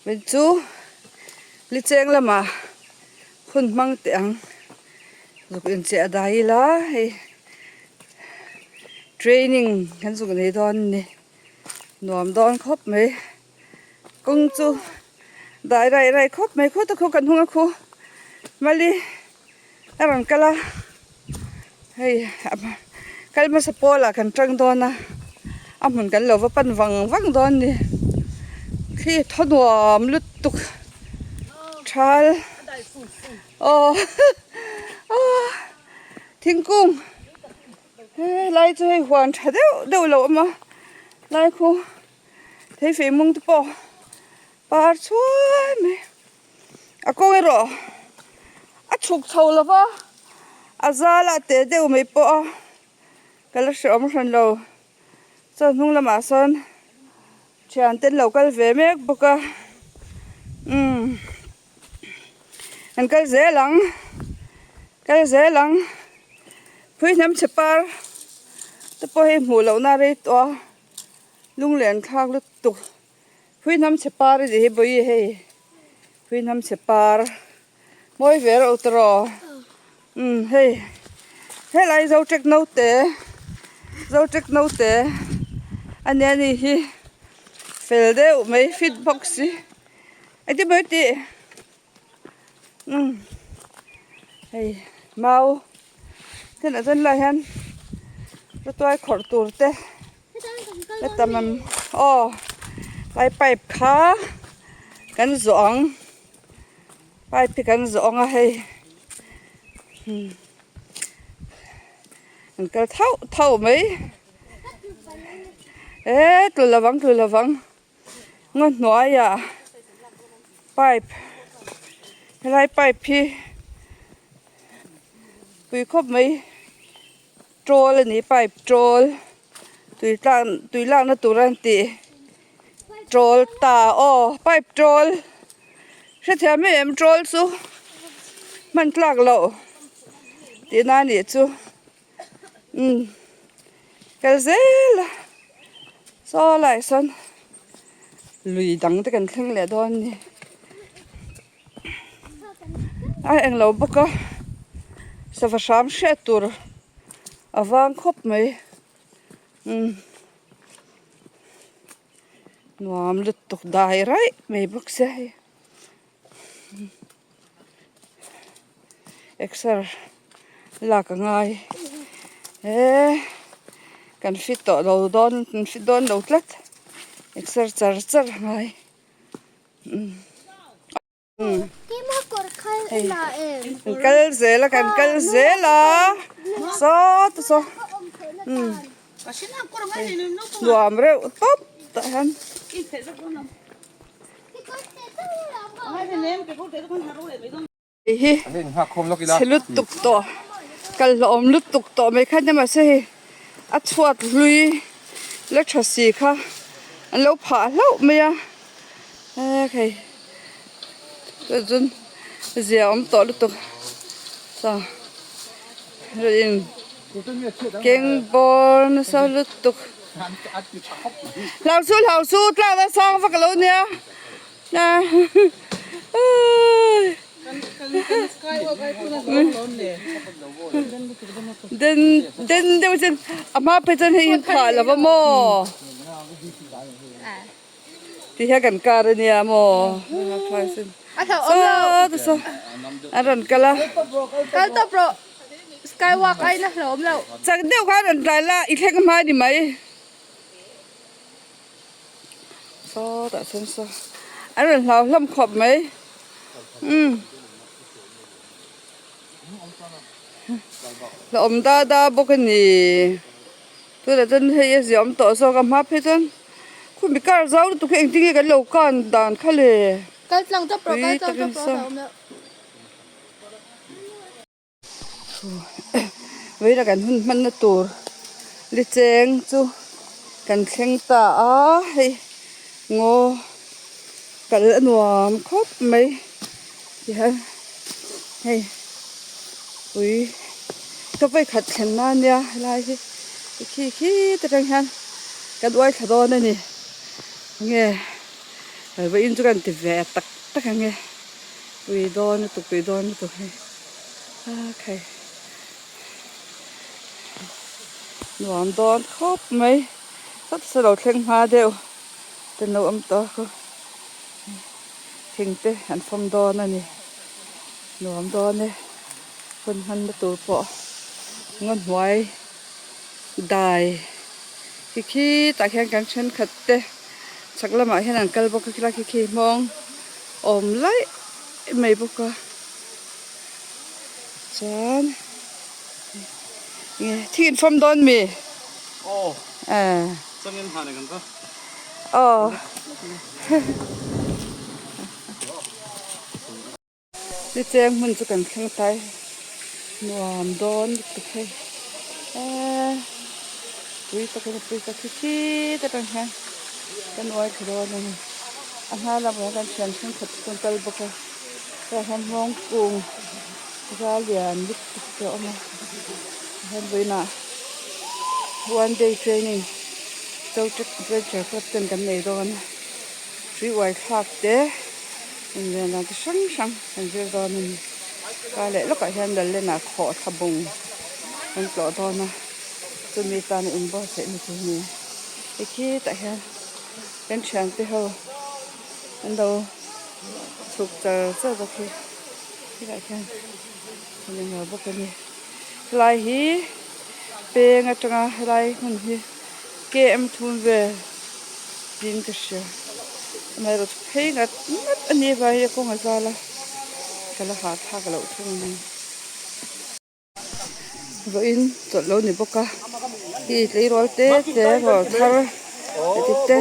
Min chu licheng lamah hun hmang teh ang zuk inchiah dai ila hei training kan zuk nei dawn a ni nuam dawn khawp mai kawng chu dai raih raih khawp mai khuta khu kan hnung a khu mali a rawn kal a hei kal hmasa pawlah kan tang dawn a a hmun kan lo va pan vang vang dawn a ni khi thaw nuam lutuk thal aw thingkung helai chu hei huan tha deuh deuh lo awm a lai khu thei mung te pawh par chhuai mai. A kawng erawh a chhuk chho lo va, a zal a teh deuh mai pawh a, ka la hreawm hran lo. Chuan hnung lamah sawn thian te an lo kal ve mek bawk a, umm an kal zel ang, kal zel ang, phui hnam chhe par te pawh hei hmuh lohna a rei tawh a, lunglen thlak lutuk. Phui hnam chhe par a ni hi bawi hei phui hnam chhe par mawi ve reuh tawh umm hei helai zo tek naute zo tek naute a nia ni hi fel deuh mai fit bawk si engtin maw i tih umm hei mau thenah chuan helaiah hian rawtuai khawrh tur te. Heta mam aw lai pipe kha kan zawh ang pipe hi kan zawh ang a hei an kal thauh thauh mai e tlu lovang tlu lovang ngaw hnuaiah pipe helai pipe hi pui khawp mai. Troll a ni pipe troll tui tlang tui lakna tur an tih troll ta aw pipe troll hrethiam em em troll chu hman tlak loh tihna a nih chu umm kal zel a saw laiah sawn lui dang te kan thleng leh dawn a ni. A englo bawk a sava hram hriat tur a vang khawp mai umm nuam lutuk dai raih mai bawk sia hei exer lak a ngai he kan fit tawh lo dawn kan fit dawn lo tlat exer char char a ngai. Kan kal zel a kan kal zel a saw te saw nuam reuh tawp tah hian. Hei hi chhe lutuk tawh kal hlauhawm lutuk tawh mai kha nia mahse hei a chhuat hlui la tha si kha an lo phah hlauh mai a hei chuan zia awm tawh lutuk saw in keng bawr nasa lutuk hlau su hlau su tlak a sang vak alo nia. Den den deuh chuan a hma phei chuan hei in phah lo va maw ti hian kan kar a nia maw saw te saw an rawn kal a kal tawp rawh skywalk aiin a hlauhawm loh chak deuh khan rawn tlai la i thleng hma a ni mai. Saw tah chuan saw an rawn hlau hlawm khawp mai umm la awm da da bawk a ni tunah chuan hei a ziah awm tawh zawk a hma phei chuan khumi kar zau lutuk hi engtin nge kan lo kan dan kha le tui takin saw. Vawiin a kan hun hmanna tur li cheng chu kan thleng ta a hei ngaw kal a nuam khawp mai tihian hei ui ka vawikhat thlen na ania helai hi khi khi te tang hian kan uai thla dawn a ni enge. Vawiin chu kan ti ve tak tak ang e pui dawn lutuk pui dawn lutuk hei a khai nuam dawn khawp mai sawt saw lo thleng hma deuh te an lo awm tawh a thing te an fawm dawn a ni nuam dawn e hun hmanna tur pawh ngaw hnuai dai khi khi tah khian kan thenkhat te chhak lamah hian an kal bawk a khilai khi khi hmawng awm laih mai bawk a chuan nge thing in fawm dawn mi aw eh changin hman kan ta aw Ni cheng hmun chu kan thleng tai nuam dawn lutuk hei eee pui tak in pui tak khi khi te atang hian kan uai thla dawn a ni a hma lamah hian kan thian thenkhat te chu an kal bawk a tah hian hmawng kung zal lian lutuk te a awm a tihian vawiinah one day training Zotrek adventure club ten kan nei dawn a hrui uai thlak te. Inven dan chi hrang hrang kan zir dawn a ni. Kar leh lawkah hian Lallenah khawh thla bung kan tlawh dawn a, chumi tana inbuatsaih na tur a ni. Hei khitah hian kan thiante ho an lo chhuk char char bawk hi khitah khian an inlo bawk a ni. Helai hi peng atanga helai hmun hi km thum vel tiin ka hria amaherawh chu phei ngat ngat a nih avangin a kawng a zal a ka la hahthlak loh thung a ni. Vawiin chawlh lo ni bawk a hei tleirawl te te rual thar heti te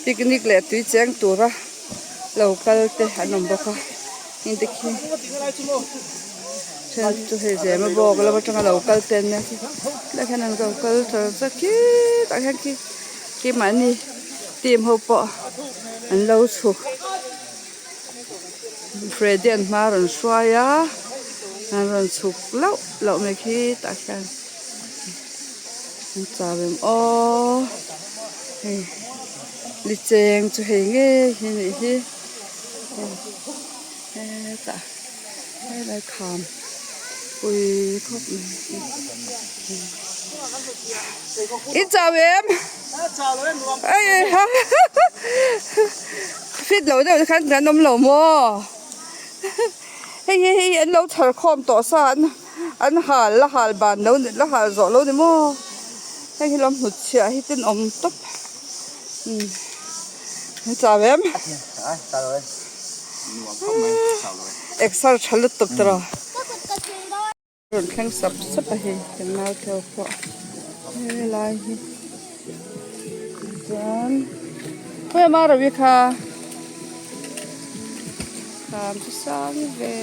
picnic leh tui cheng tura lo kal te an awm bawk a heng te khi then chu hei zema bawk lam atanga lo kal te an nia tilai khian an lo kal char char khitah khian khi keimahni team ho pawh an lo chhuk Freddy an hma a rawn hruai a an rawn chhuk lauh lauh mai khi tah khian an chau em aw hei li cheng chu hei ngei hi a nih hi hetah helai kham pui khawp mai in chau em fit lo deuh te khan an awm lo maw hei hi hei an lo chhar khawm tawh sa an an hal la hal ban lo la hal zawh lo ni maw hei hi lawm hnut chhiah hi ten awm tawp umm an chau em exer tha lutuk tawh. Rawn thleng sap sap a hei kan nau theu pawh helai hi chuan khawi ama rawi kha kham chu sang ve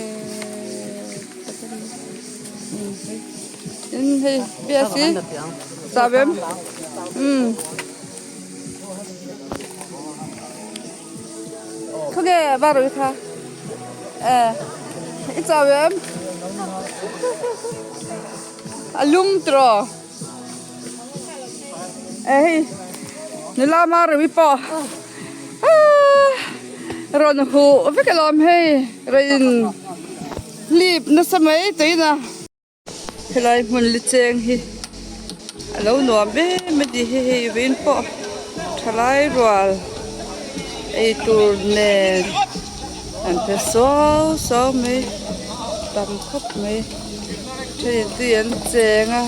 tak a ni tin hei bias hi chau em umm Khawnge va rawi kha eh i chau em a lum tiraw eh hei nula ma rawi pawh rawn huh vek alawm hei rawn hlip nasa mai tuina. Helai hmun li cheng hi a lo nuam em a ni hi hei vawiin pawh thalai rual eitur nen an pe suau suau mai tam khawp mai thenin tui an cheng a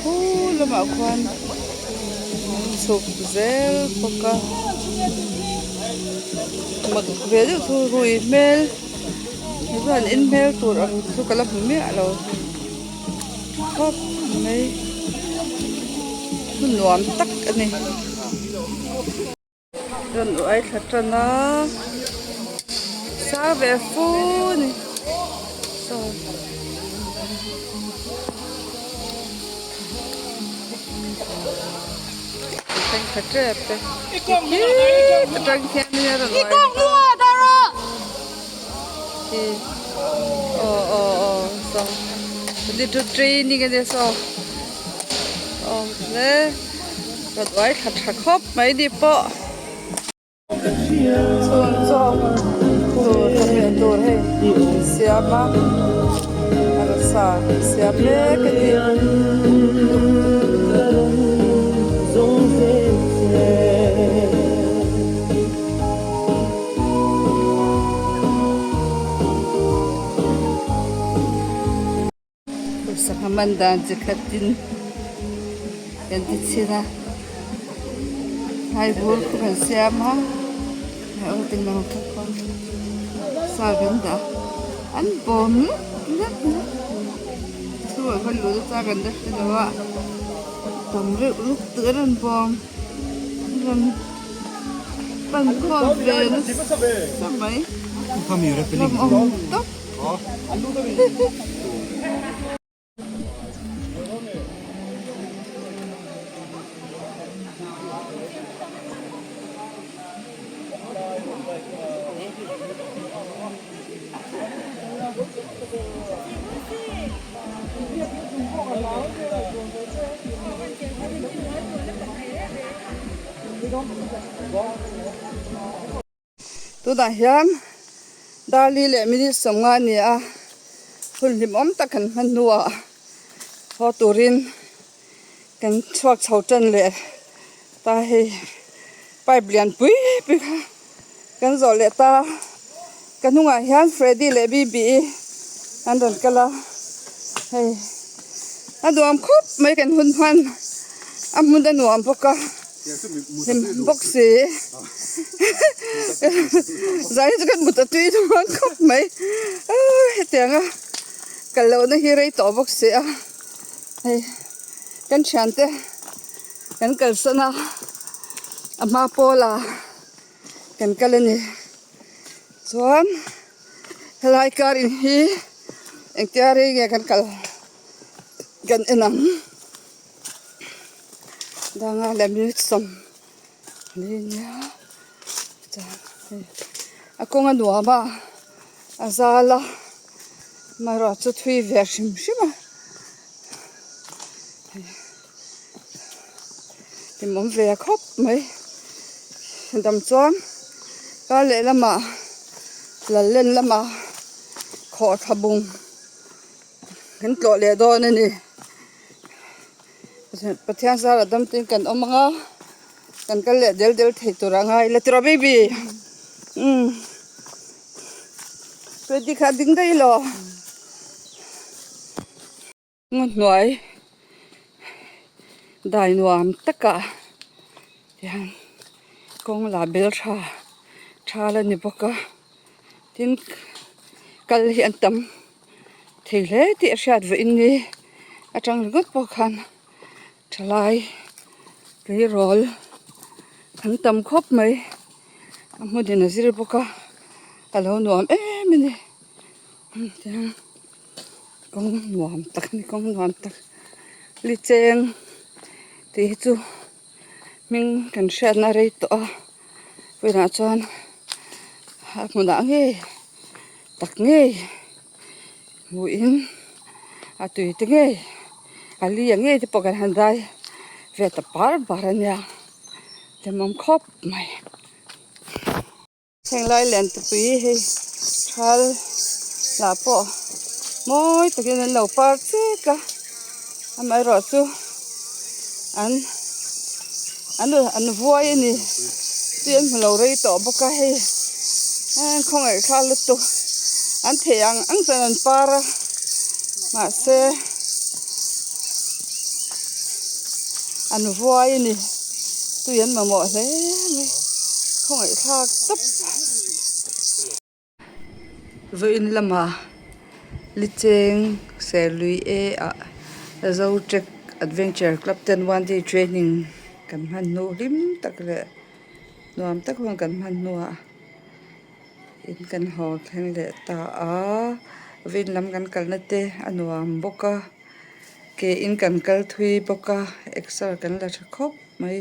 khu lamah khuan an chhuk zel bawk a mak ve deuh chu rui hmel chuan in hmel tur ang chu ka la hmu miah lo khawp mai hmun nuam tak a ni. Rawn uai thla tan a sang ve fu a ni saw thleng tha tep te khit atang khian in a rawn uai khi aw aw aw saw little training a nia saw aw hle. Ka duai thla tha khawp mai ni pawh. Chhun chaw tur chawhmeh tur hei siam a arsa siam mek a ni. Sangha man dan chi khatin kan ti chhin a thaibur khu kan siam a hei tin ang kha khaw sa kan dah a an bawm lek lek mai chhungah khan luh nasa kan la hre lo a tam reuh lutuk an rawn bawm an rawn pan khawm ve nasa mai lam awm tawp. Tunah hian Darli leh minute 50 a ni a, hun hlimawm tak kan hman hnuah haw turin kan chhuak chho tan leh ta hei pipe lian pui pui kha kan zawh leh ta ka hnungah hian Freddy leh Bibi an rawn kal a hei a nuam khawp mai kan hun hman a hmun a nuam bawk a. Hlim bawk si zai hi chu kan mut a tui dawn khawp mai hetiang a kal lohna hi rei tawh bawk si a hei kan thiante kan kalsan a a hma pawla kan kal a ni chuan helai car in hi engtia rei nge kan kal kan en ang. Danga leh minute sawm ni nia chuan hei a kawng a nuam a a zal a amaherawh chu thui ve hrim hrim a hei hlimawm ve khawp mai dam chuan kar leh lamah lallen lamah khawhthla bung kan tlawh leh dawn a ni. Pathian zara dam te kan awm ang a kan kal leh del del thei tur a ngai la tiraw baby umm ready kha ding daih ilo ngaw hnuai dai nuam takah hian kawng lah bel tha tha la ni bawk a tin kal hi an tam. Thei hle tih a hriat vawiin ni atang ringawt pawh khan thalai tleirawl an tam khawp mai a hmunin a zir bawk a a lo nuam em a ni tiang kawng nuam tak a ni kawng nuam tak licheng tih hi chu hming kan hriatna rei tawh a vawiinah chuan a hmunah ngei. Tak ngei hmuhin a tui te ngei a li ang ngei te pawh kan han dai ve ta par par a nia hlimawm khawp mai. Heng lai lian te pui hei thal lah pawh mawi takin an lo par chek a amaherawh chu an an an vuai a ni tui an hmu lo rei tawh bawk a hei an khawngaih thlak lutuk an theih ang ang chuan an par a mahse an vuai a ni tui an mamawh hle mai khawngaih thlak tawp. Vawiin lama Licheng Serlui E ah Zo Trek Adventure Club ten one day training kan hman hnu hlim tak leh nuam tak hun kan hman hnuah in kan haw thleng leh ta a vawiin lam kan kalna te a nuam bawk a ke in kan kal thui bawk a exer kan la tha khawp mai.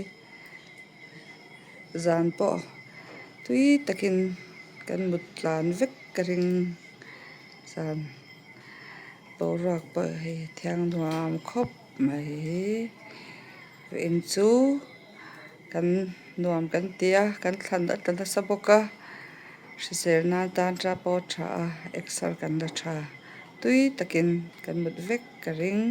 Zan pawh tui takin kan mut tlan vek ka ring zan boruak pawh hei thiang nuam khawp mai in chu. Kan nuam kan ti a, kan thlan a tla nasa bawk a, hrisel nan tan ta pawh a tha a, exer kan la tha. Tui takin kan mut vek ka ring.